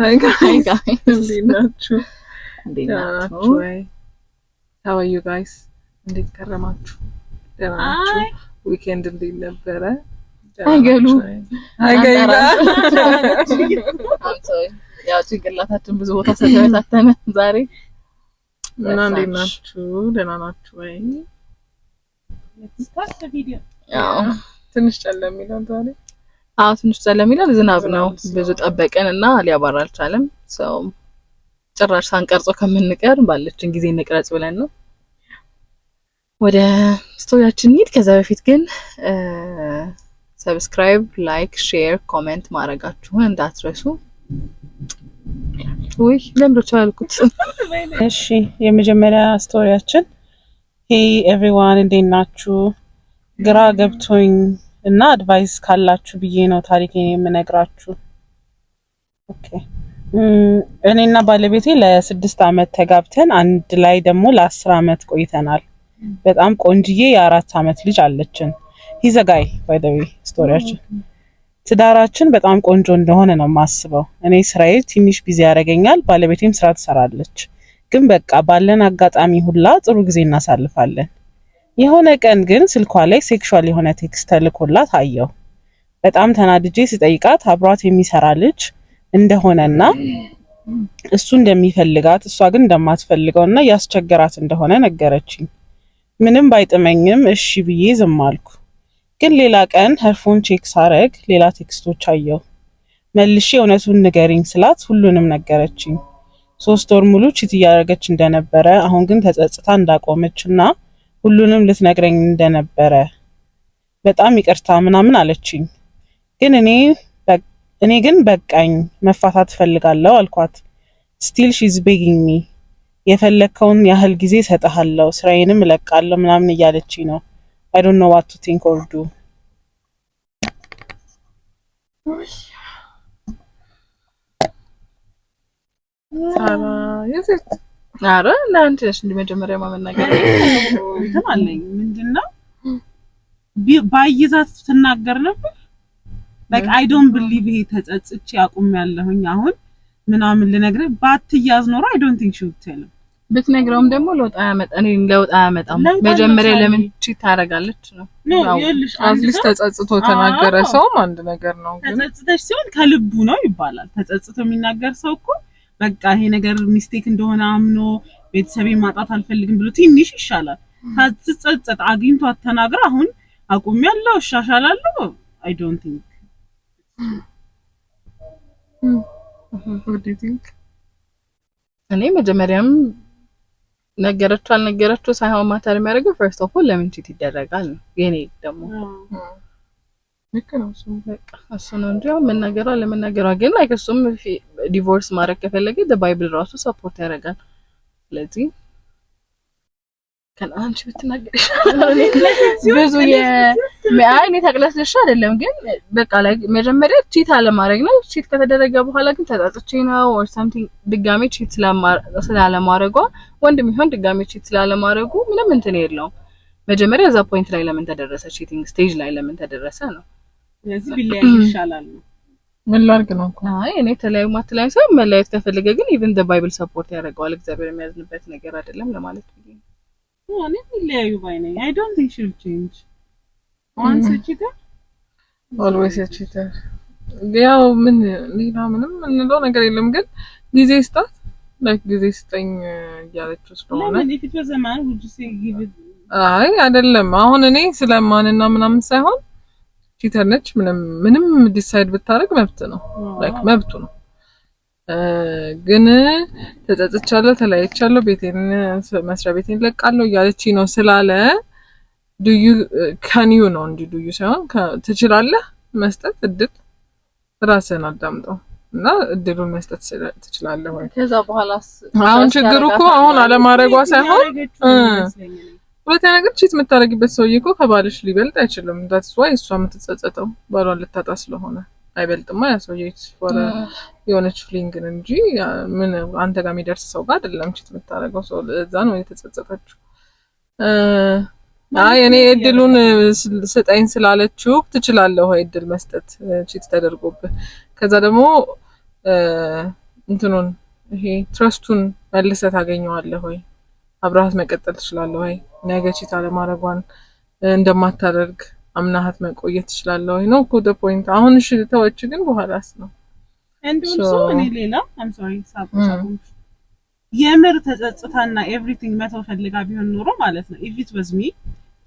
Hi guys, እንዴት ናችሁ? እንዴት ደህና ናችሁ? ናችሁ ወይ? How are you guys? እንዴት ከረማችሁ? ደህና ናችሁ? Weekend እንዴት ነበረ? ደህና Hi ገሉ። ናችሁ ወይ? Hi ገሊላ። I'm sorry። ያው ጭንቅላታችን ብዙ ቦታ ስለተበታተነ ዛሬ። እና እንዴት ናችሁ? ደህና ናችሁ ወይ? ያው ትንሽ ጨለም ይላል ዛሬ። አዎ፣ ትንሽ ጨለም ይላል። ዝናብ ነው። ዝናብ። ብዙ ጠበቅን እና ሊያባራ አልቻለም። So ጭራሽ ሳንቀርጾ ከምንቀር ባለችን ጊዜ እንቅረጽ ብለን ነው። ወደ story ያችን እንሂድ። ከዛ በፊት ግን subscribe፣ like፣ share፣ comment ማድረጋችሁን እንዳትረሱ። ውይ፣ ለምዶች ያልኩት። እሺ፣ የመጀመሪያ story ያችን፣ hey everyone፣ እንዴት ናችሁ? ግራ ገብቶኝ እና advice ካላችሁ ብዬ ነው ታሪኬን የምነግራችሁ። Okay፣ እኔና ባለቤቴ ለ6 አመት ተጋብተን አንድ ላይ ደግሞ ለ10 አመት ቆይተናል። በጣም ቆንጅዬ የ4 አመት ልጅ አለችን። He's a guy, by the way story ያችን። ትዳራችን በጣም ቆንጆ እንደሆነ ነው የማስበው። እኔ ስራዬ ትንሽ busy ያደርገኛል፣ ባለቤቴም ስራ ትሰራለች። ግን በቃ ባለን አጋጣሚ ሁላ ጥሩ ጊዜ እናሳልፋለን። የሆነ ቀን ግን ስልኳ ላይ sexual የሆነ text ተልኮላት አየሁ። በጣም ተናድጄ ስጠይቃት አብሯት የሚሰራ ልጅ እንደሆነና እሱ እንደሚፈልጋት፣ እሷ ግን እንደማትፈልገው እና እያስቸገራት እንደሆነ ነገረችኝ። ምንም ባይጥመኝም እሺ ብዬ ዝም አልኩ። ግን ሌላ ቀን her phone check ሳረግ ሌላ text ኦች አየሁ። መልሼ እውነቱን ንገሪኝ ስላት ሁሉንም ነገረችኝ። 3 ወር ሙሉ cheat እያደረገች እንደነበረ፣ አሁን ግን ተጸጽታ እንዳቆመች እና ሁሉንም ልትነግረኝ እንደነበረ፣ በጣም ይቅርታ ምናምን አለችኝ። ግን እኔ ግን በቃኝ፣ መፋታት እፈልጋለሁ አልኳት። Still she's begging me፣ የፈለግከውን ያህል ጊዜ እሰጥሃለሁ፣ ስራዬንም እለቃለሁ ምናምን እያለችኝ ነው። I don't know what to think or do። ሳራ የሴት አረ እና አንቺ ነሽ እንደ መጀመሪያ መናገር። እንትን አለኝ፣ ምንድነው፣ ባይዛት ትናገር ነበር። Like, I don't believe ይሄ ተጸጽቼ አቁሜያለሁኝ አሁን ምናምን ልነግርህ ባትያዝ ኖሮ I don't think she would tell። ብትነግረውም ደግሞ ለውጥ አያመጣ፣ እኔ ለውጥ አያመጣም። ለውጥ መጀመሪያ አለው። ለምን cheat ታደርጋለች ነው። No. ያው ይኸውልሽ፣ አንድ At least ሰው ተጸጽቶ ተናገረ ሰውም አንድ ነገር ነው። ግን ተጸጽተሽ ሲሆን ከልቡ ነው ይባላል። ተጸጽቶ የሚናገር ሰው እኮ በቃ ይሄ ነገር mistake እንደሆነ አምኖ ቤተሰቤን ማጣት አልፈልግም ብሎ ትንሽ ይሻላል። ሳትጸጸት አግኝቷት ተናግራ አሁን አቁሜያለሁ፣ እሻሻላለሁ፣ I don't think። What do you think? እኔ መጀመሪያም ነገረችው አልነገረችው ሳይሆን matter የሚያደርገው first of all ለምን cheat ይደረጋል ነው የኔ ደግሞ። ልክ ነው እሱ። በቃ እሱ ነው እንጂ አሁን መናገሯ ለመናገሯ ግን like እሱም divorce ማድረግ ከፈለገ Bible ራሱ support ያደርጋል። ስለዚህ ከን አንቺ ብትናገር ይሻላል። ብዙ አይ፣ እኔ ተቅለስልሻ አይደለም፣ ግን በቃ like መጀመሪያ cheat አለማድረግ ነው። Cheat ከተደረገ በኋላ ግን ተጸጽቼ ነው or something ድጋሜ cheat ስላለማድረጓ፣ ወንድም ይሆን ድጋሜ cheat ስላለማድረጉ ምንም እንትን የለውም። መጀመሪያ እዛ point ላይ ለምን ተደረሰ፣ cheating stage ላይ ለምን ተደረሰ ነው። ስለዚህ ቢለያይ ይሻላል ነው። ምን ላድርግ ነው እኮ። አይ፣ እኔ ተለያዩ ማትለያዩ ሳይሆን መለያየት ከፈለገ ግን even the Bible support ያደርገዋል። እግዚአብሔር የሚያዝንበት ነገር አይደለም ለማለት ብዬ ነው። እኔ ቢለያዩ ባይ ነኝ። I don't think she'll change once cheater። Always cheater። ያው ምን ሌላ ምንም እንለው ነገር የለም። ግን ጊዜ ስጣት፣ like ጊዜ ስጠኝ እያለችው ስለሆነ። ለምን? If it was a man, would you say give it? አይ አይደለም። አሁን እኔ ስለማንና ምናምን ሳይሆን cheater ነች። ምንም ምንም decide ብታደርግ መብት ነው፣ like መብቱ ነው። ግን ተጸጽቻለሁ፣ ተለያይቻለሁ፣ ቤቴን መስሪያ ቤቴን ለቃለሁ እያለች ነው ስላለ do you can you ነው እንጂ do you ሳይሆን ትችላለህ መስጠት እድል፣ ራስህን አዳምጠው እና እድሉን መስጠት ትችላለህ ወይ? ከዛ በኋላስ? አሁን ችግሩ እኮ አሁን አለማድረጓ ሳይሆን ሁለተኛ ነገር cheat የምታደርጊበት ሰውዬ እኮ ከባልሽ ሊበልጥ አይችልም። That's why እሷ የምትጸጸተው ባሏን ልታጣ ስለሆነ። አይበልጥማ ያ ሰውዬ፣ የሆነች fling ን እንጂ ምን አንተ ጋር የሚደርስ ሰው ጋር አይደለም cheat የምታደርገው ሰው። እዛ ነው የተጸጸተችው። አይ፣ እኔ እድሉን ስጠኝ ስላለችው ትችላለህ ወይ እድል መስጠት cheat ተደርጎብህ? ከዛ ደግሞ እንትኑን ይሄ trust ኡን መልሰህ ታገኘዋለህ ወይ? አብረሃት መቀጠል ትችላለህ ወይ? ነገ cheat አለማድረጓን እንደማታደርግ አምናሃት መቆየት ትችላለህ ወይ ነው እኮ the point። አሁን እሺ ተወች፣ ግን በኋላስ ነው። And also እኔ ሌላ፣ I'm sorry ሳቆም፣ የምር ተጸጽታና everything መተው ፈልጋ ቢሆን ኖሮ ማለት ነው፣ if it was me፣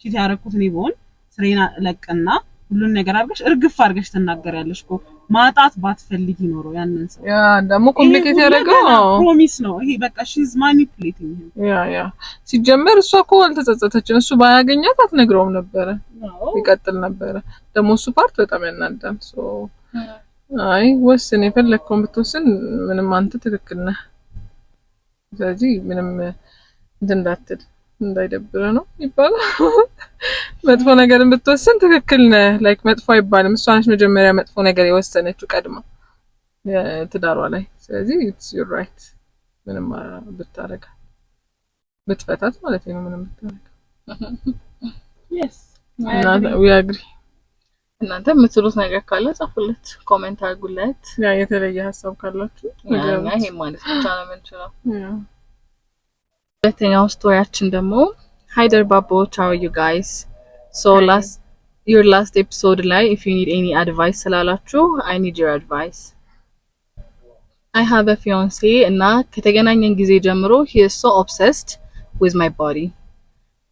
cheat ያደረኩት እኔ ብሆን ስሬና ለቅና ሁሉን ነገር አድርገሽ እርግፍ አድርገሽ ትናገሪያለሽ እኮ፣ ማጣት ባትፈልጊ ኖሮ ያንን ሰው። Yeah፣ ደግሞ complicate ያደረገው promise ነው ይሄ፣ በቃ she's manipulating him. Yeah፣ ሲጀመር እሷ እኮ አልተጸጸተችም። እሱ ባያገኛት አትነግረውም ነበረ፣ ይቀጥል ነበረ። ደግሞ እሱ part በጣም ያናዳል። So አይ ወስን፣ የፈለግከውን ብትወስን ምንም አንተ ትክክል ነህ። ስለዚህ ምንም እንትን እንዳትል፣ እንዳይደብረ ነው ይባላል። መጥፎ ነገርን ብትወስን ትክክል ነህ። Like መጥፎ አይባልም። እሷ ነች መጀመሪያ መጥፎ ነገር የወሰነችው ቀድማ ትዳሯ ላይ። ስለዚህ it's your right፣ ምንም ብታረጋ፣ ብትፈታት ማለት ነው። ምንም ብታረጋ። Yes. እና we agree. እናንተ የምትሉት ነገር ካለ ጻፉለት፣ comment አድርጉለት። Yeah፣ የተለየ ሀሳብ ካላችሁ። እኛ ይሄ ማለት ብቻ ነው የምንችለው። ሁለተኛው story ያችን ደግሞ፣ "Hi ደርባቦች፣ how are you guys? So last your last episode ላይ if you need any advice ስላላችሁ I need your advice. I have a fiance እና ከተገናኘን ጊዜ ጀምሮ he is so obsessed with my body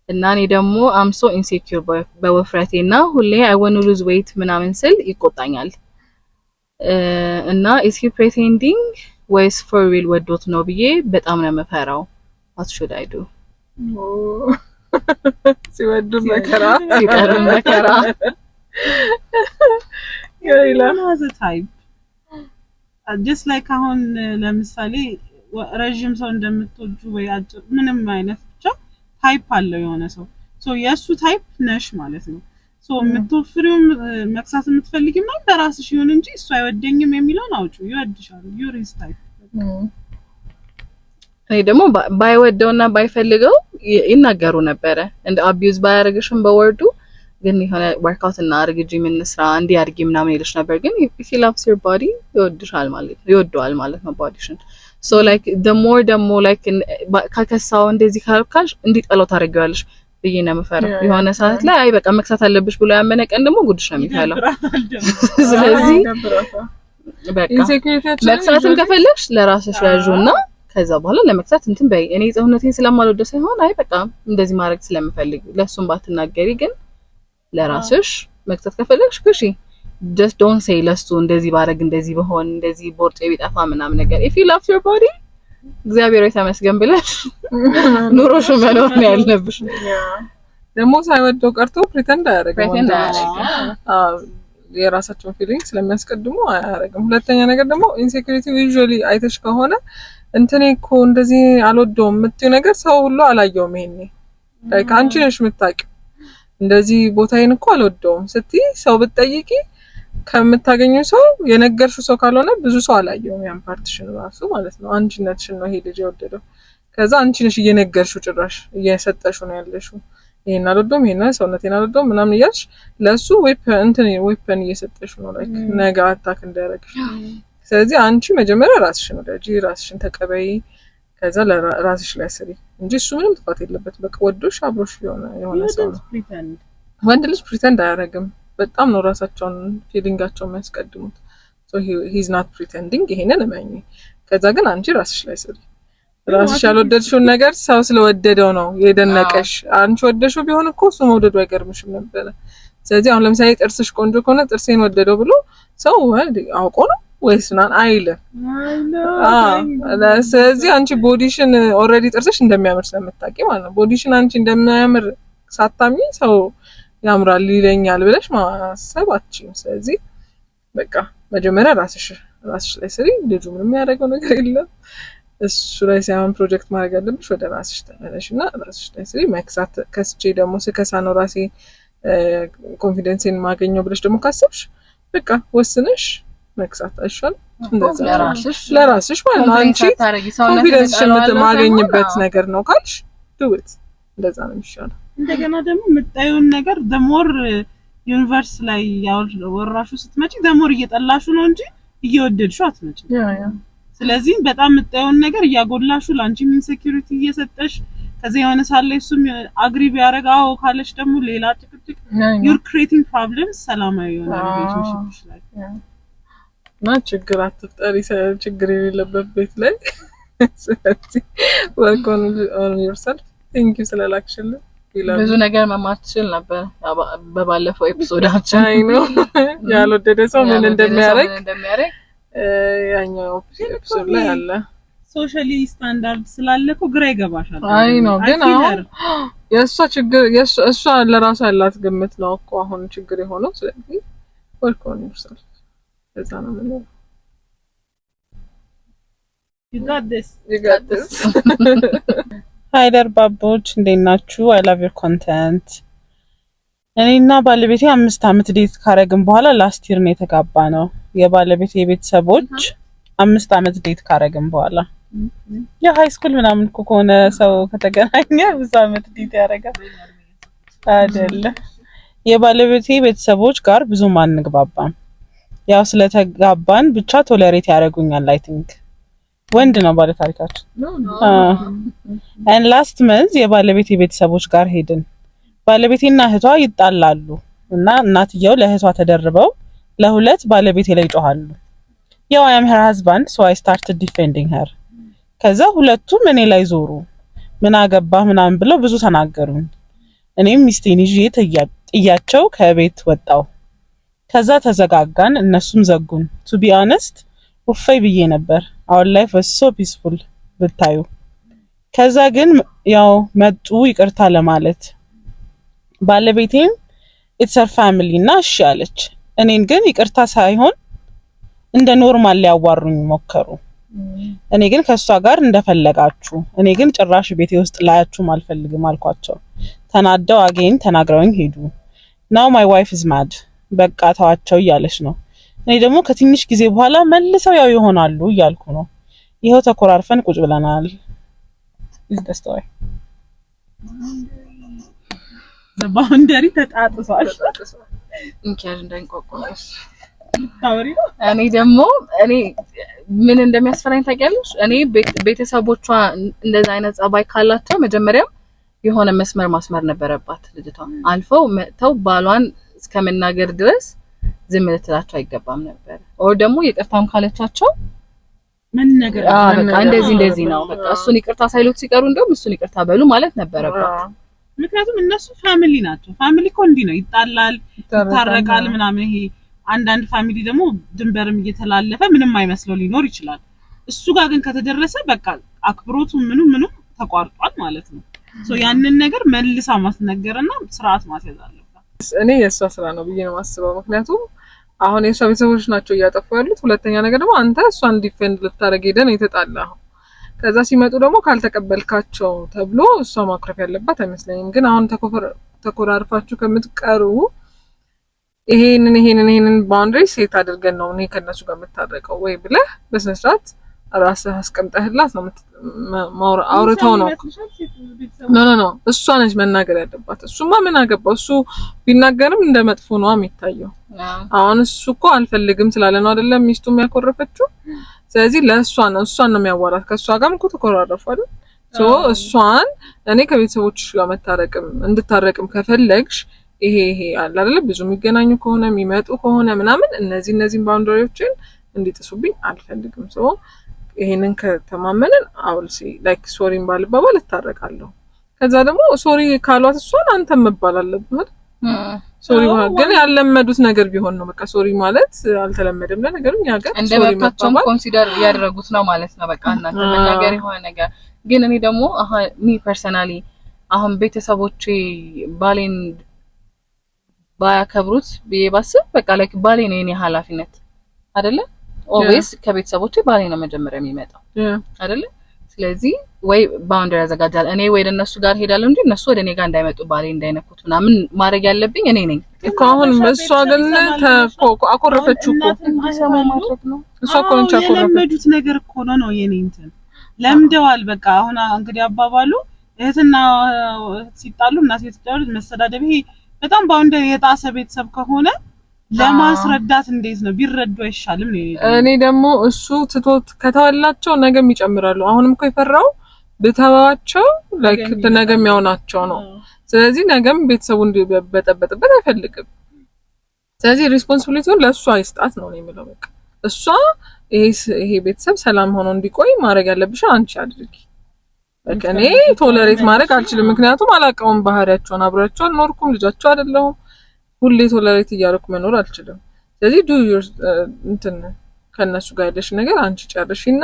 እና እኔ ደግሞ I'm so insecure በውፍረቴ እና ሁሌ I wanna lose weight ምናምን ስል ይቆጣኛል። እና is he pretending ወይስ for real ወዶት ነው ብዬ በጣም ነው የምፈራው። What should I do?" ሲወዱ መከራ። ሲጠሩ መከራ። Has a type, just like አሁን ለምሳሌ ረዥም ሰው እንደምትወጁ ወይ አጭር፣ ምንም አይነት ብቻ type አለው የሆነ ሰው፣ so የእሱ type ነሽ ማለት ነው። So የምትወፍሪውም መክሳት የምትፈልጊ ምናምን በራስሽ ይሁን እንጂ እሱ አይወደኝም የሚለውን አውጪው። ይወድሻል። You're his type. እኔ ደግሞ ባይወደውና ባይፈልገው ይናገሩ ነበረ። እንደ abuse ባያደርግሽም በ word ኡ ግን የሆነ workout እና አርግ፣ ጂም እንስራ፣ እንዲህ አድርጊ ምናምን ይልሽ ነበር። ግን if he loves your body ይወድሻል ማለት ነው፣ ይወደዋል ማለት ነው body ሽን። So like the more ደግሞ like ከከሳው እንደዚህ ካልካሽ እንዲጠላው ታደርጊዋለሽ ብዬ ነው የምፈራው። የሆነ ሰዓት ላይ አይ በቃ መክሳት አለብሽ ብሎ ያመነ ቀን ደግሞ ጉድሽ ነው የሚፈላው። ስለዚህ በቃ መክሳትም ከፈለግሽ ለራስሽ ያዡና ከዛ በኋላ ለመክሳት እንትን በይ። እኔ ሰውነቴን ስለማልወደው ሳይሆን አይ በቃ እንደዚህ ማድረግ ስለምፈልግ ለእሱም ባትናገሪ ግን ለራስሽ መክሳት ከፈለግሽ ክሺ። Just don't say ለሱ እንደዚህ ባረግ፣ እንደዚህ በሆን፣ እንደዚህ ቦርጬ ቢጠፋ ምናምን ነገር። If you love your body እግዚአብሔር የተመስገን ብለሽ ኑሮሽን መኖር ነው ያለብሽ። ደግሞ ሳይወደው ቀርቶ pretend አያደርግም። Pretend አያደርግም። የራሳቸውን feeling ስለሚያስቀድሙ አያደርግም። ሁለተኛ ነገር ደግሞ insecurity usually አይተሽ ከሆነ እንትኔ እኮ እንደዚህ አልወደውም የምትይው ነገር ሰው ሁሉ አላየውም። ይሄኔ like አንቺ ነሽ የምታውቂው። እንደዚህ ቦታዬን እኮ አልወደውም ስትይ ሰው ብትጠይቂ ከምታገኘው ሰው የነገርሽው ሰው ካልሆነ ብዙ ሰው አላየውም ያን part ሽን ራሱ ማለት ነው። አንቺነትሽን ነው ይሄ ልጅ የወደደው። ከዛ አንቺ ነሽ እየነገርሽው፣ ጭራሽ እየሰጠሽው ነው ያለሽው። ይሄን አልወደውም፣ ይሄን ሰውነቴን አልወደውም ምናምን እያልሽ ለእሱ weapon እንትን weapon እየሰጠሽው ነው like ነገ attack እንዲያደርግሽ። ስለዚህ አንቺ መጀመሪያ ራስሽን ወዳጂ፣ ራስሽን ተቀበይ፣ ከዛ ለራስሽ ላይ ስሪ እንጂ እሱ ምንም ጥፋት የለበትም። በቃ ወዶሽ አብሮሽ የሆነ ሰው ነው። ወንድ ልጅ pretend አያደርግም። በጣም ነው ራሳቸውን feeling ኣቸውን የሚያስቀድሙት። He's not pretending፣ ይሄንን እመኚ። ከዛ ግን አንቺ ራስሽ ላይ ስሪ። ራስሽ ያልወደድሽውን ነገር ሰው ስለወደደው ነው የደነቀሽ። አንቺ ወደሽው ቢሆን እኮ እሱ መውደዱ አይገርምሽም ነበረ። ስለዚህ አሁን ለምሳሌ ጥርስሽ ቆንጆ ከሆነ ጥርሴን ወደደው ብሎ ሰው አውቆ ነው ወይስ ምናምን አይልም። ስለዚህ አንቺ body ሽን already ጥርስሽ እንደሚያምር ስለምታውቂ ማለት ነው። Body ሽን አንቺ እንደሚያምር ሳታምኚ ሰው ያምራል ይለኛል ብለሽ ማሰብ አትችይም። ስለዚህ በቃ መጀመሪያ ራስሽ ላይ ስሪ። ልጁ ምንም የሚያደርገው ነገር የለም። እሱ ላይ ሳይሆን ፕሮጀክት ማድረግ ያለብሽ ወደ ራስሽ ተመለሽ እና ራስሽ ላይ ስሪ። መክሳት ከስቼ ደግሞ ስከሳ ነው ራሴ confidence ኤን ማገኘው ብለሽ ደግሞ ካሰብሽ በቃ ወስነሽ መክሳት አይሻልም? እንደዛ ለራስሽ ማለት ነው። አንቺ confidence የማገኝበት ነገር ነው ካልሽ do it፣ እንደዛ ነው የሚሻለው። እንደገና ደግሞ የምታዩን ነገር the more universe ላይ ያወራሹ ስትመጪ the more እየጠላሹ ነው እንጂ እየወደድሽው አትመጪም። ስለዚህ በጣም የምታየውን ነገር እያጎላሹ ለአንቺም insecurity እየሰጠሽ፣ ከዚያ የሆነ ሳለ እሱም agree ቢያደርግ አዎ ካለሽ ደግሞ ሌላ ጭቅጭቅ፣ you're creating problems ሰላማዊ የሆነ relationship ላይ። እና ችግር አትፍጠሪ ችግር የሌለበት ቤት ላይ። ስለዚህ work on yourself። Thank you ስለላክሽልን። ብዙ ነገር መማር ትችል ነበር በባለፈው episode ኣችን። አይ ነው፣ ያልወደደ ሰው ምን እንደሚያደርግ እንደሚያደርግ ያኛው episode ላይ አለ። Socially standard ስላለ እኮ ግራ ይገባሻል። አይ ነው፣ ግን አሁን የእሷ ችግር እሷ ለራሷ ያላት ግምት ነው እኮ አሁን ችግር የሆነው። ስለዚህ work on yourself፣ እዛ ነው የምንለው። You got this. You got this. Hi ደርባቦች፣ እንዴት ናችሁ? I love your content። እኔና ባለቤቴ 5 አመት date ካረግን በኋላ last year ነው የተጋባነው። የባለቤቴ ቤተሰቦች 5 አመት date ካረግን በኋላ፣ የ high school ምናምን እኮ ከሆነ ሰው ከተገናኘ ብዙ አመት date ያደርጋል አይደለ? የባለቤቴ ቤተሰቦች ጋር ብዙም አንግባባም። ያው ስለተጋባን ብቻ tolerate ያደርጉኛል። I think ወንድ ነው ባለ ታሪካችን። And last month የባለቤቴ ቤተሰቦች ጋር ሄድን። ባለቤቴና እህቷ ይጣላሉ እና እናትየው ለእህቷ ተደርበው ለሁለት ባለቤቴ ላይ ይጮሃሉ። ያው I am her husband, so I started defending her። ከዛ ሁለቱም እኔ ላይ ዞሩ። ምን አገባህ ምናምን ብለው ብዙ ተናገሩኝ። እኔም ሚስቴን ይዤ ጥያቸው ከቤት ወጣው። ከዛ ተዘጋጋን፣ እነሱም ዘጉን። To be honest እፎይ ብዬ ነበር። Our life was so peaceful ብታዩ። ከዛ ግን ያው መጡ ይቅርታ ለማለት። ባለቤቴም it's her family እና እሺ አለች። እኔን ግን ይቅርታ ሳይሆን እንደ normal ሊያዋሩኝ ሞከሩ። እኔ ግን ከእሷ ጋር እንደፈለጋችሁ፣ እኔ ግን ጭራሽ ቤቴ ውስጥ ላያችሁም አልፈልግም አልኳቸው። ተናደው again ተናግረውኝ ሄዱ። Now my wife is mad፣ በቃ ተዋቸው እያለች ነው። እኔ ደግሞ ከትንሽ ጊዜ በኋላ መልሰው ያው ይሆናሉ እያልኩ ነው። ይኸው ተኮራርፈን ቁጭ ብለናል። Is the story። Boundary ተጣጥሷል። እንኪያዥ እንዳይንቋቋም ታወሪ ነው። እኔ ደግሞ እኔ ምን እንደሚያስፈራኝ ታውቂያለሽ? እኔ ቤተሰቦቿ እንደዛ አይነት ጸባይ ካላቸው መጀመሪያም የሆነ መስመር ማስመር ነበረባት ልጅቷ። አልፈው መጥተው ባሏን እስከ መናገር ድረስ ዝም ልትላቸው አይገባም ነበር። Or ደግሞ ይቅርታም ካለቻቸው ምን ነገር በቃ እንደዚህ እንደዚህ ነው፣ በቃ እሱን ይቅርታ ሳይሉት ሲቀሩ እንደውም እሱን ይቅርታ በሉ ማለት ነበረባት። ምክንያቱም እነሱ family ናቸው። Family እኮ እንዲህ ነው፣ ይጣላል፣ ይታረቃል ምናምን። ይሄ አንዳንድ family ደግሞ ድንበርም እየተላለፈ ምንም አይመስለው ሊኖር ይችላል። እሱ ጋር ግን ከተደረሰ በቃ አክብሮቱ ምኑ ምኑ ተቋርጧል ማለት ነው። So ያንን ነገር መልሳ ማስነገርና ስርዓት ማስያዝ አለባት። እኔ የእሷ ስራ ነው ብዬ ነው የማስበው። ምክንያቱም አሁን የእሷ ቤተሰቦች ናቸው እያጠፉ ያሉት። ሁለተኛ ነገር ደግሞ አንተ እሷን defend ልታደርግ ሄደህ ነው የተጣላኸው። ከዛ ሲመጡ ደግሞ ካልተቀበልካቸው ተብሎ እሷ ማኩረፍ ያለባት አይመስለኝም። ግን አሁን ተኮራርፋችሁ ከምትቀሩ ይሄንን ይሄንን ይሄንን boundary set አድርገን ነው እኔ ከነሱ ጋር የምታረቀው ወይ ብለህ በስነ ስርዓት ራስህ አስቀምጠህላት ነው አውርተው ነው። No, no, no፣ እሷ ነች መናገር ያለባት። እሱማ ምን አገባው? እሱ ቢናገርም እንደ መጥፎ ነው የሚታየው። አሁን እሱ እኮ አልፈልግም ስላለ ነው አይደለም ሚስቱ የሚያኮረፈችው። ስለዚህ ለእሷ ነው፣ እሷን ነው የሚያዋራት። ከእሷ ጋርም እኮ ተኮራረፉ አይደል? So እሷን እኔ ከቤተሰቦችሽ ጋር መታረቅም እንድታረቅም ከፈለግሽ ይሄ ይሄ አለ አይደለ? ብዙ የሚገናኙ ከሆነ፣ የሚመጡ ከሆነ ምናምን እነዚህን boundary ዎችን እንዲጥሱብኝ አልፈልግም። So ይሄንን ከተማመንን I'll say like sorry ን ባልባባል እታረቃለሁ። ከዛ ደግሞ sorry ካሏት እሷን አንተም መባል አለብህ። Sorry ግን ያለመዱት ነገር ቢሆን ነው፣ በቃ sorry ማለት አልተለመደም። ለነገሩ እኛ ሀገር እንደ sorry መብታቸውም መባባል consider እያደረጉት ነው ማለት ነው። በቃ እናንተ መናገር የሆነ ነገር ግን እኔ ደግሞ me personally አሁን ቤተሰቦቼ ባሌን ባያከብሩት ብዬ ባስብ በቃ like ባሌ ነው የኔ ኃላፊነት አይደለ? Always ከቤተሰቦቼ ባሌ ነው መጀመሪያ የሚመጣው አይደለ? ስለዚህ ወይ boundary ያዘጋጃል፣ እኔ ወይ እነሱ ጋር ሄዳለሁ እንጂ እነሱ ወደ እኔ ጋር እንዳይመጡ፣ ባሌ እንዳይነኩት ምናምን ማድረግ ያለብኝ እኔ ነኝ። እኮ አሁን እሷ ግን አኮረፈችው እኮ። እንዲሰማ ማድረግ ነው። እሷ እኮ ነች ያኮረፈችው። የለመዱት ነገር እኮ ነው ነው የኔ እንትን ለምደዋል። በቃ አሁን እንግዲህ አባባሉ እህትና እህት ሲጣሉ እናት የተጫወቱ መሰዳደብ፣ ይሄ በጣም boundary የጣሰ ቤተሰብ ከሆነ ለማስረዳት እንዴት ነው ቢረዱ አይሻልም ነው የኔ ደግሞ። እኔ ደግሞ እሱ ትቶት ከተዋላቸው ነገም ይጨምራሉ። አሁንም እኮ የፈራው ብተዋቸው like ነገም ነገም ያው ናቸው ነው። ስለዚህ ነገም ቤተሰቡ እንዲበጠበጥበት አይፈልግም። ስለዚህ responsibility ውን ለእሷ ይስጣት ነው እኔ የምለው። በቃ እሷ ይሄ ቤተሰብ ሰላም ሆኖ እንዲቆይ ማድረግ ያለብሽን አንቺ አድርጊ። በቃ እኔ tolerate ማድረግ አልችልም፣ ምክንያቱም አላውቀውም ባህሪያቸውን፣ አብሬያቸው አልኖርኩም፣ ልጃቸው አይደለሁም። ሁሌ tolerate እያደረኩ መኖር አልችልም። ስለዚህ do your እንትን ከእነሱ ጋር ያለሽ ነገር አንቺ ጨርሺና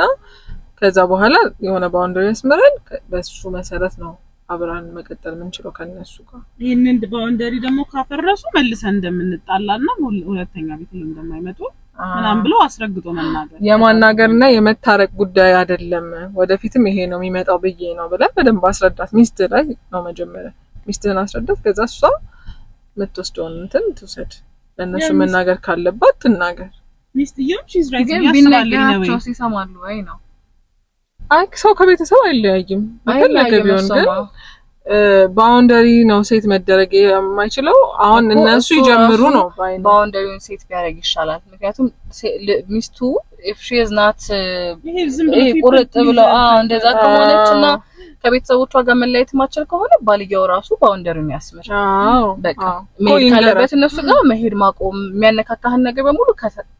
ከዛ በኋላ የሆነ boundary ያስምረን፣ በሱ መሰረት ነው አብራን መቀጠል የምንችለው ከእነሱ ጋር። ይህንን boundary ደግሞ ካፈረሱ መልሰን እንደምንጣላና ሁለተኛ ቤት እንደማይመጡ ምናምን ብሎ አስረግጦ መናገር። የማናገርና የመታረቅ ጉዳይ አይደለም። ወደፊትም ይሄ ነው የሚመጣው ብዬ ነው ብለህ በደንብ አስረዳት። ሚስት ላይ ነው መጀመሪያ ሚስትህን አስረዳት። ከዛ እሷ የምትወስደውን እንትን ትውሰድ። ለእነሱ መናገር ካለባት ትናገር። ሚስትየውም she's right ግን ብዬ አስባለሁ in a way። ቢነገራቸው ሲሰማሉ ወይ ነው? አይ፣ ሰው ከቤተሰብ አይለያይም። የፈለገ አይለያይም። ቢሆን ግን እሱማ። Boundary ነው set መደረግ የማይችለው። አሁን እኮ እነሱ እሱ ይጀምሩ ራሱ ነው ባይ ነኝ። Boundary ውን set ቢያደርግ ይሻላል። ምክንያቱም ሚስቱ if she is not ይሄ ዝም ብሎ ይሄ people ቁርጥ ብሎ pleaser አዎ እንደዛ ከሆነች እና ከቤተሰቦቿ ጋር መለያየት ማችል ከሆነ ባልየው ራሱ boundary ውን ያስምር። በቃ መሄድ እኮ ካለበት እነሱ ጋር መሄድ ማቆም፣ የሚያነካካህን ነገር በሙሉ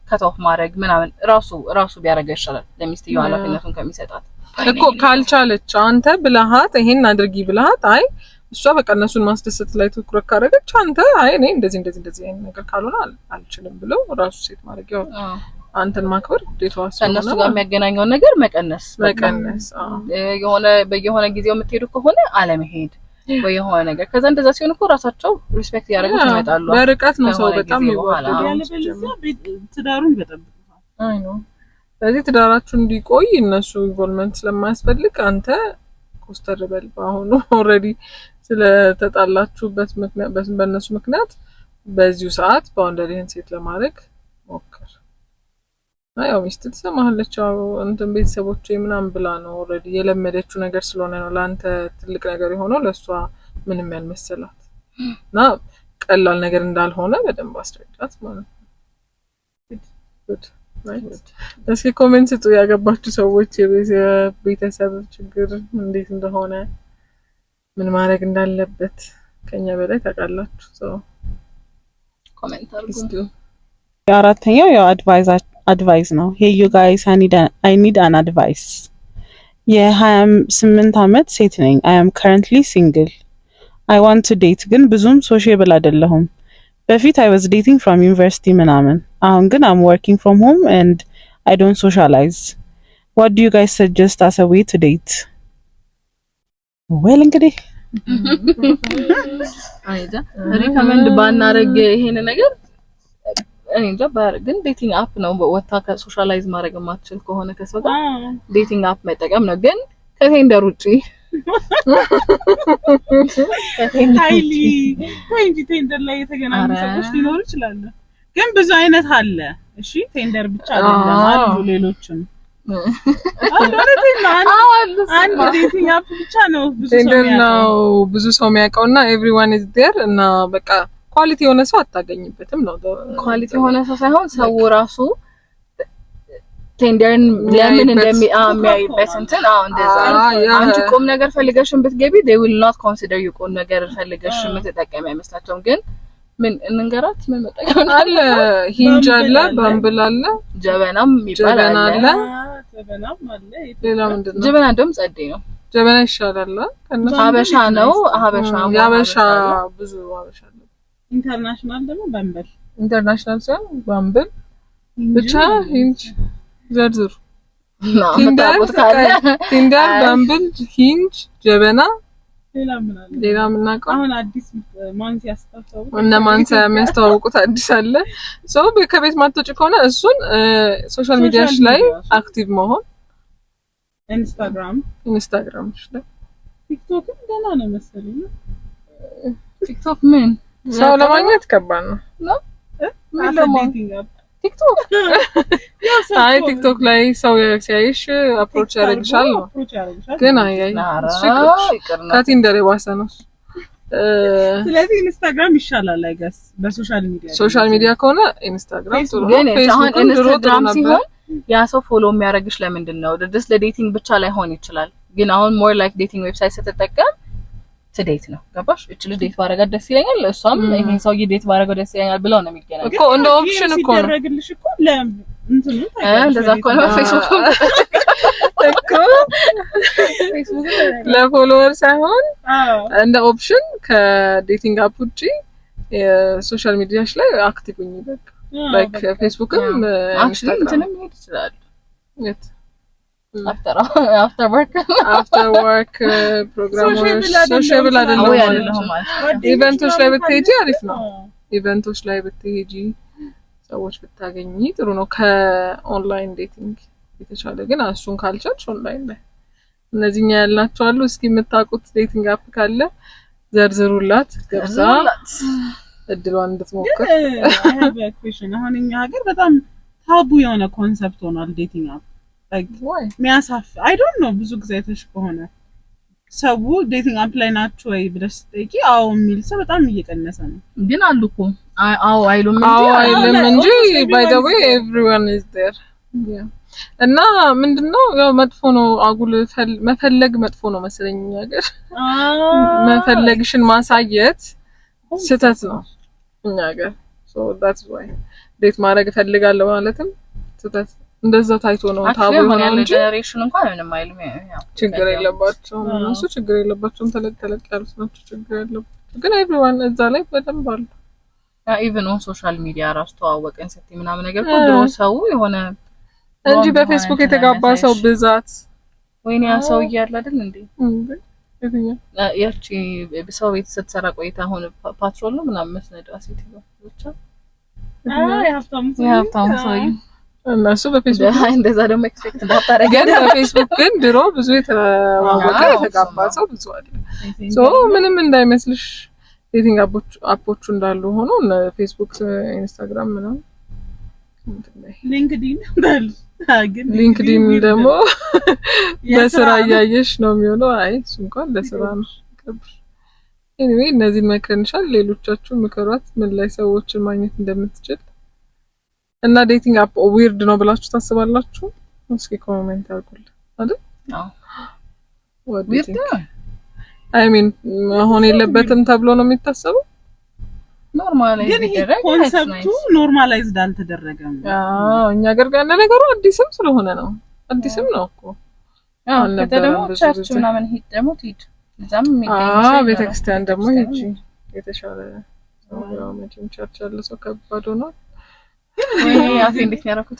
cut off ማድረግ ምናምን ራሱ ራሱ ቢያደርገው ይሻላል ለሚስትየው ኃላፊነቱን ከሚሰጣት። እኮ ካልቻለች አንተ ብለሃት ይሄን አድርጊ ብለሃት፣ አይ እሷ በቃ እነሱን ማስደሰት ላይ ትኩረት ካደረገች አንተ አይ እኔ እንደዚህ እንደዚህ እንደዚህ አይነት ነገር ካልሆነ አልችልም ብሎ ራሱ set ማድረግ ያው አንተን ማክበር ግዴታዋ ስለሆነ ከእነሱ ጋር የሚያገናኘውን ነገር መቀነስ በቃ። መቀነስ፣ አዎ። የሆነ በየሆነ ጊዜው የምትሄዱ ከሆነ አለመሄድ ወይ የሆነ ነገር፣ ከዛ እንደዛ ሲሆን እኮ ራሳቸው respect እያደረጉት ይመጣሉ። በርቀት ነው ሰው ከሆነ በጣም ጊዜ በኋላ። የሚዋደደው። ያለበለዚያ ትዳሩን ይበጠብጡታል። አይ ነው። ስለዚህ ትዳራችሁ እንዲቆይ እነሱ involvement ስለማያስፈልግ አንተ ኮስተር በል። በአሁኑ already ስለተጣላችሁበት ምክንያት በእነሱ ምክንያት በዚሁ ሰዓት boundary ህን set ለማድረግ ሞክር። እና ያው ሚስት ትሰማሃለች። ያው እንትን ቤተሰቦቼ ምናምን ብላ ነው already የለመደችው ነገር ስለሆነ ነው ለአንተ ትልቅ ነገር የሆነው ለእሷ ምንም ያልመሰላት፣ እና ቀላል ነገር እንዳልሆነ በደንብ አስረዳት ማለት ነው። Good. Right. እስኪ comment ስጡ ያገባችሁ ሰዎች የቤተሰብ ችግር እንዴት እንደሆነ፣ ምን ማድረግ እንዳለበት ከኛ በላይ ታውቃላችሁ። So Comment አድርጉ። Please do. አራተኛው ያው advice ነው። Hey you guys, I need an advice። የ28 ዓመት ሴት ነኝ። I am currently single. I want to date ግን ብዙም sociable አይደለሁም። በፊት I was dating from university ምናምን። አሁን ግን I'm working from home and I don't socialize. What do you guys suggest as a way to date? Well እንግዲህ እኔ እንጃ፣ recommend ባናረግ ይሄን ነገር እኔ እንጃ። ግን dating app ነው፣ ወታ ከ socialize ማድረግ የማትችል ከሆነ ከሰው ጋር dating app መጠቀም ነው። ግን ከ Tinder ውጪ፣ ከ Tinder ሃይሊ ውጪ። ወይ እንጂ Tinder ላይ የተገናኙ ሰዎች ሊኖሩ ይችላሉ። ግን ብዙ አይነት አለ። እሺ Tinder ብቻ አይደለም፣ አሉ ሌሎችም አሉ። እውነቴን ነው። አንድ dating app ብቻ ነው ብዙ ሰው Tinder ነው የሚያውቀው። ብዙ ሰው የሚያውቀው እና everyone is there እና በቃ quality የሆነ ሰው አታገኝበትም ነው። Quality የሆነ ሰው ሳይሆን ሰው ራሱ Tinder ን ለምን የሚያይበት የሚያይበት እንትን፣ አዎ እንደዛ ነው። አንቺ ቁም ነገር ፈልገሽን ብትገቢ they will not consider you። ቁም ነገር ፈልገሽ የምትጠቀሚ አይመስላቸውም። ግን ምን እንንገራት ምን መጠቀም አለ፣ Hinge አለ፣ Bumble አለ። Bumble አለ፣ ጀበናም የሚባል ጀበና አለ። አለ። ጀበናም አለ። ሌላ ምንድን ነው? ጀበና እንደውም ጸዴ ነው። ጀበና ይሻላል ከእነሱ። ሀበሻ ነው፣ ሀበሻ። የሀበሻ ብዙ ሀበሻ አለ። International ደግሞ Bumble። International ሳይሆን Bumble ብቻ፣ Hinge ዘርዝሩ። Tinder፣ የምታውቁት ካለ። Tinder፣ አይ። Bumble፣ Hinge፣ ጀበና። ሌላ ምን አለ? ሌላ የምናውቀው አሁን አዲስ ማን ሲያስታውቅ እነ ማንሳ የሚያስተዋውቁት አዲስ አለ። ሰው ከቤት ማትወጪ ከሆነ እሱን social media ሽ ላይ active መሆን። Instagram። Instagram ሽ ላይ። TikTok ም ደህና ነው መሰለኝ። TikTok ምን ሰው ለማግኘት ከባድ ነው። ምን ደግሞ Dating app። TikTok? አይ TikTok ላይ ሰው ሲያይሽ approach ያደርግሻል ነው። Approach ያደርግሻል። ግን አይ አይ ኧረ እሱ ይቅርብሽ። ይቅር ነው። ከ Tinder የባሰ ነው እሱ። ስለዚህ ኢንስታግራም ይሻላል I guess በ social media። Social media ከሆነ ኢንስታግራም ጥሩ ነው። ግን አሁን ፌስቡክም ድሮ ጥሩ ኢንስታግራም ነበር። ሲሆን ያ ሰው follow የሚያደርግሽ ለምንድን ነው? Just ለ dating ብቻ ላይሆን ይችላል። ግን አሁን more like dating website ስትጠቀም to date ነው፣ ገባሽ? እች ልጅ date ባረጋት ደስ ይለኛል፣ እሷም ይሄን ሰውዬ date ባረገው ደስ ይለኛል ብለው ነው የሚገናኙት። እኮ እንደ option እኮ ነው። ሲደረግልሽ እኮ ለእንትኑ እንደዛ ከሆነ ፌስቡክ እኮ ለ follower ሳይሆን እንደ option ከ dating app ውጪ የ social media ሽ ላይ active ሁኚ በቃ፣ like ፌስቡክም Actually እንትንም መሄድ ይችላል። የት? After work. After work ፕሮግራሞች sociable አይደለም አዎ ማለት አይደለሁም ማለት ነው። Event ኦች ላይ ብትሄጂ አሪፍ ነው። Event ኦች ላይ ብትሄጂ፣ ሰዎች ብታገኚ ጥሩ ነው ከ online dating የተሻለ። ግን እሱን ካልቻልሽ ኦንላይን ላይ እነዚህኛ ያልናቸው አሉ። እስኪ የምታውቁት dating app ካለ ዘርዝሩላት፣ ገብታ እድሏን እንድትሞክር። Question፣ አሁን እኛ ሀገር በጣም taboo የሆነ concept ሆኗል dating app። Why? ሚያሳፍ I don't know፣ ብዙ ጊዜ አይተሽ ከሆነ ሰው dating app ላይ ናቸው ወይ ብለሽ ስትጠይቂ አዎ የሚል ሰው በጣም እየቀነሰ ነው። ግን አሉ እኮ፣ አዎ አይሉም እንጂ። አዎ አይልም እንጂ። Almost by the way everyone is there. Everyone is there። እና ምንድነው ያው መጥፎ ነው፣ አጉል መፈለግ መጥፎ ነው መሰለኝ እኛ ሀገር። መፈለግሽን ማሳየት ስህተት ነው እኛ ሀገር። So that's why date ማድረግ እፈልጋለሁ ማለትም ስህተት እንደዛ ታይቶ ነው taboo Actually አሁን የሆነው ያለው እንጂ generation እንኳን ምንም አይልም። ያው ችግር የለባቸውም እነሱ፣ ችግር የለባቸውም። ተለቅ ተለቅ ያሉት ናቸው ችግር ያለባቸው። ግን everyone እዛ ላይ በደንብ አሉ። Even on social media ራሱ ተዋወቅን ስትይ ምናምን ነገር እኮ ድሮ ሰው የሆነ እንጂ በፌስቡክ የተጋባ ሰው ብዛት። ወይኔ ያ ሰው እያለ አይደል እንዴ? እንዴ፣ የትኛው? ያቺ ሰው ቤት ስትሰራ ቆይታ አሁን ፓትሮል ነው ምናምን የምትነዳዋ ሴትዮ ብቻ። የሀብታሙ ሰውዬ። እነሱ በፌስቡክ እንደዛ ደግሞ expect እንዳታረጊ። ግን በፌስቡክ ግን ድሮ ብዙ የተዋወቀ የተጋባ ሰው ብዙ አለ። So ምንም እንዳይመስልሽ፣ dating app ኦቹ እንዳሉ ሆኖ እነ ፌስቡክ፣ ኢንስታግራም ምናምን። ሊንክዲን። ሊንክዲን ደግሞ በስራ እያየሽ ነው የሚሆነው። አይ እሱ እንኳን ለስራ ነው። Anyway እነዚህን መክረንሻል። ሌሎቻችሁ ምከሯት ምን ላይ ሰዎችን ማግኘት እንደምትችል። እና dating app weird ነው ብላችሁ ታስባላችሁ? እስኪ comment አድርጉልን አይደል? አዎ፣ weird ነው። I mean መሆን የለበትም ተብሎ ነው የሚታሰበው። Normalize ግን ይሄ concept ኡ normalized አልተደረገም። አዎ፣ እኛ ሀገር ጋር ለነገሩ አዲስም ስለሆነ ነው። አዲስም ነው እኮ። አዎ፣ ከዛ ደግሞ church ምናምን ሂድ ደግሞ ትሂድ፣ እዛም የሚገኝ አዎ፣ ቤተክርስቲያን ደግሞ ሂጂ የተሻለ ሰው። ያው መቼም church ያለ ሰው ከባድ ሆኗል። ወይኔ አፌ እንዴት ነው ያደረኩት?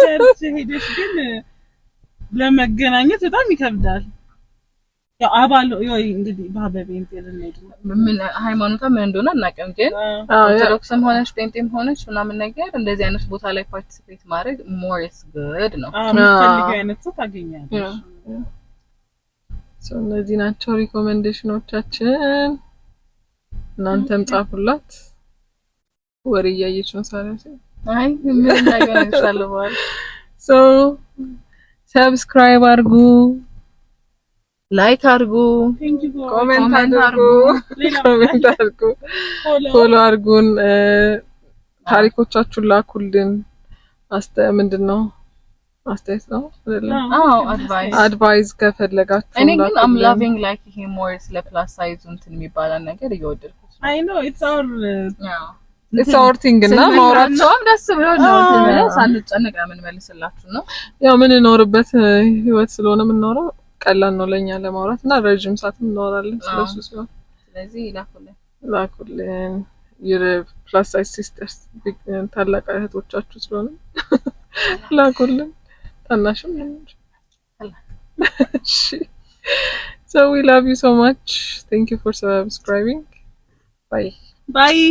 Church ሄደሽ ግን ለመገናኘት በጣም ይከብዳል። ያው አባል ወይ እንግዲህ በጴንጤ ልንሄድ ነው። ምን ሃይማኖቷ ምን እንደሆነ አናውቅም፣ ግን ኦርቶዶክስም ሆነች ጴንጤም ሆነች ምናምን ነገር እንደዚህ አይነት ቦታ ላይ participate ማድረግ more is good ነው። የምትፈልጊው አይነት ሰው ታገኛለሽ። እነዚህ ናቸው recommendation ኦቻችን። እናንተም ጻፉላት። ወሬ እያየች ነው ሳራ። አይ ምን እንዳገናኝሻለሁ በኋላ። So subscribe አድርጉ፣ like አድርጉ፣ comment አድርጉ፣ comment አድርጉ፣ follow አድርጉን፣ ታሪኮቻችሁን ላኩልን። አስተ ምንድን ነው፣ አስተያየት ነው አይደለም? አዎ፣ advice። Advice ከፈለጋችሁ እኔ ግን I'm ላኩልን። Loving like ይሄ more ስለ plus size ኡ እንትን የሚባላል ነገር እየወደድኩት ነው። I know it's our It's our thing እና ማውራት ስንመክራቸውም ደስ ብሎ ነው እንትን ብለን ሳንጨነቅ ነው የምንመልስላችሁ ነው። ያው የምንኖርበት ህይወት ስለሆነ የምንኖረው ቀላል ነው ለኛ ለማውራት እና ረጅም ሰዓት እናወራለን ስለሱ ሲሆን። ስለዚህ ላኩልን። ላኩልን። Your plus size sisters፣ ታላቅ እህቶቻችሁ ስለሆነ ላኩልን። ታናሽም ነው። እሺ፣ so we love you so much. Thank you for subscribing. Bye. Bye.